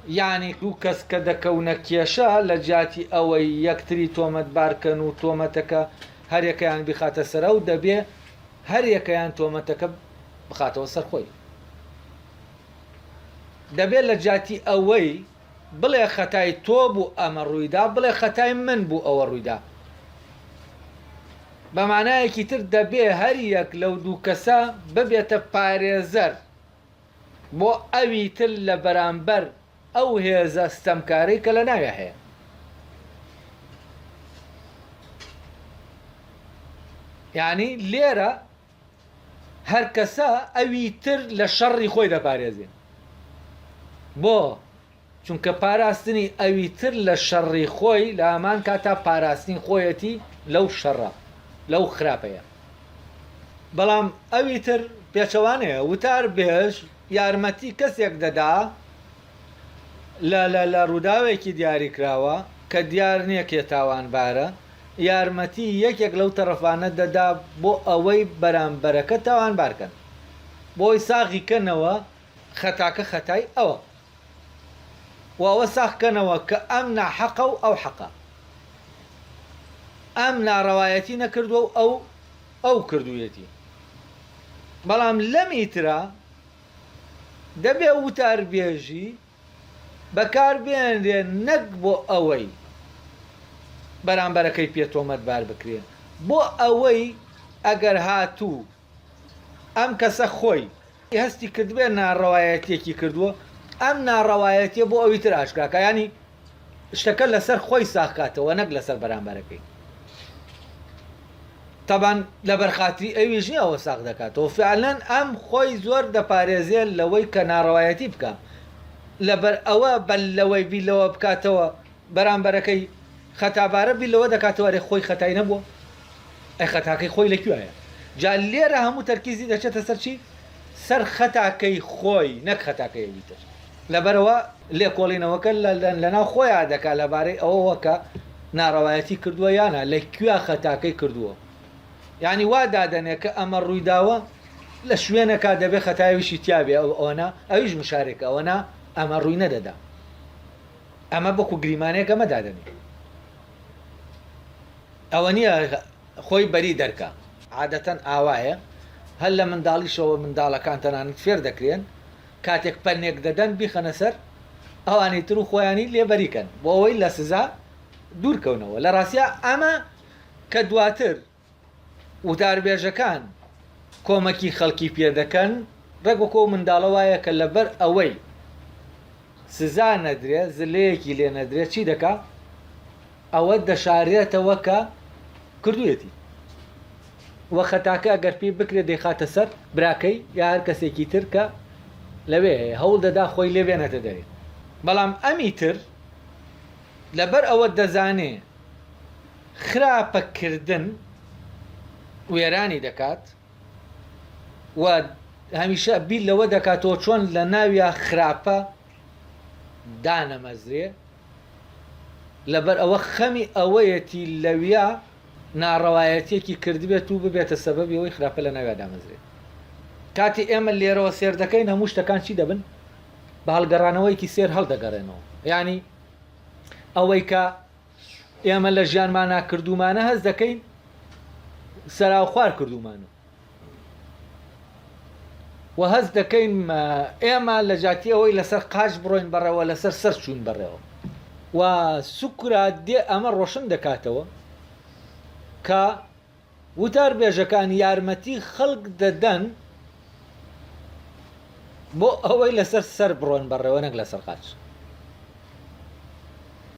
یانی دوو کەس کە دەکەونە کێشە لە جیاتی ئەوەی یەکتری تۆمەتبار کەن و تۆمەتەکە هەریەکەیان بیخاتە سەر ئەو، دەبێ هەریەکەیان تۆمەتەکە بخاتەوە سەر خۆی. دەبێ لە جیاتی ئەوەی بڵێ خەتای تۆ بوو ئەمە ڕوویدا، بڵێ خەتای من بوو ئەوە ڕوویدا. بە مانایەکی تر دەبێ هەریەک لەو دوو کەسە ببێتە پارێزەر. بۆ ئەوی تر لە بەرامبەر ئەو هێزە ستەمکارەی کە لە ناویا هەیە. یانی لێرە هەر کەسە ئەوی تر لە شەڕی خۆی دەپارێزێ. بۆ؟ چونکە پاراستنی ئەوی تر لە شەڕی خۆی لە هەمان کاتا پاراستنی خۆیەتی لەو شەڕە، لەو خراپەیە. بەڵام ئەوی تر پێچەوانەیە، وتار بێژ یارمەتی کەسێک دەدا لە لە لە ڕووداوێکی دیاریکراوە کە دیار نییە کێ تاوانبارە، یارمەتی یەکێک لەو تەڕەفانە دەدا بۆ ئەوەی بەرامبەرەکە تاوانبار کەن، بۆ ئەوەی ساغی کەنەوە خەتاکە خەتای ئەوە. و ئەوە ساغ کەنەوە کە ئەم ناحەقە و ئەو حەقە. ئەم ناڕەوایەتی نەکردووە و ئەو ئەو کردوویەتی. بەڵام لەمی ترا دەبێ وتاربێژی بەکار بێنرێ نەک بۆ ئەوەی بەرامبەرەکەی پێ تۆمەتبار بکرێ، بۆ ئەوەی ئەگەر هاتوو ئەم کەسە خۆی هەستی کردبێ ناڕەوایەتیەکی کردووە ئەم ناڕەوایەتیە بۆ ئەوی تر ئاشکرا کا یانی شتەکە لەسەر خۆی ساغ کاتەوە نەک لەسەر بەرامبەرەکەی تەبان لەبەر خاتری ئەویش نییە ئەوە ساغ دەکاتەوە فعلەن ئەم خۆی زۆر دەپارێزێ لەوەی کە ناڕەوایەتی بکە لەبەر ئەوە بەل لەوەی بیر لەوە بکاتەوە بەرامبەرەکەی خەتابارە بیر لەوە دەکاتەوە ئەرێ خۆی خەتای نەبووە؟ ئەی خەتاکەی خۆی لە کوێیە؟ جا لێرە هەموو تەرکیزی دەچێتە سەر چی؟ سەر خەتاکەی خۆی نەک خەتاکەی ئەوی تر. لەبەرئەوە لێکۆڵینەوەکە لەناو خۆیا دەکا لەبارەی ئەوەوە کە ناڕەوایەتی کردووە یا نا، لە کوێ خەتاکەی کردووە. یانی وا دادەنێ کە ئەمە ڕوویداوە لە شوێنێکا دەبێ خەتای ئەویشی تیا بێ ئەوەنا ئەویش مشارێکە ئەوەنا ئەمە ڕووی نەدەدا. ئەمە وەکو گریمانەیەک ئەمە دادەنێ ئەوە نییە خۆی بەری دەرکا. عادەتەن ئاوایە هەر لە منداڵیشەوە منداڵەکان تەنانەت فێر دەکرێن کاتێک پەنێک دەدەن بیخەنە سەر ئەوانی تر و خۆیانی لێ بەری کەن بۆ ئەوەی لە سزا دوور کەونەوە لە ڕاستیا ئەمە کە دواتر وتاربێژەکان کۆمەکی خەڵکی پێ دەکەن، ڕێک وەکو ئەو منداڵە وایە کە لەبەر ئەوەی سزا نەدرێ، زلەیەکی لێ نەدرێ چی دەکا؟ ئەوە دەشارێتەوە کە کردوویەتی و خەتاکە ئەگەر پێی بکرێت دەیخاتە سەر براکەی یا هەر کەسێکی تر کە لەوێ هەیە، هەوڵ دەدا خۆی لێ بێنێتە دەرێ. بەڵام ئەمی تر لەبەر ئەوە دەزانێ خراپە کردن وێرانی دەکات و هەمیشە بیر لەوە دەکاتەوە چۆن لە ناویا خراپە دانەمەزرێ لەبەر ئەوە خەمی ئەوەیەتی لەویا ناڕەوایەتیەکی کردبێت و ببێتە سەبەبی ئەوەی خراپە لە ناویا دامەزرێ کاتی ئێمە لێرەوە سێر دەکەین هەموو شتەکان چی دەبن بە هەڵگەڕانەوەیەکی سێر هەڵدەگەڕێنەوە یعنی ئەوەی کە ئێمە لە ژیانمانا کردوومانە هەست دەکەین سەراوخوار کردوومانە و هەست دەکەین ئێمە لە جاتی ئەوەی لەسەر قاچ بڕۆین بەڕێوە لەسەر سەر چوون بەڕێوە و سوکرات دێ ئەمە ڕۆشن دەکاتەوە کە وتاربێژەکان یارمەتی خەڵک دەدەن بۆ ئەوەی لەسەر سەر بڕۆن بەڕێوە نەک لەسەر قاچ.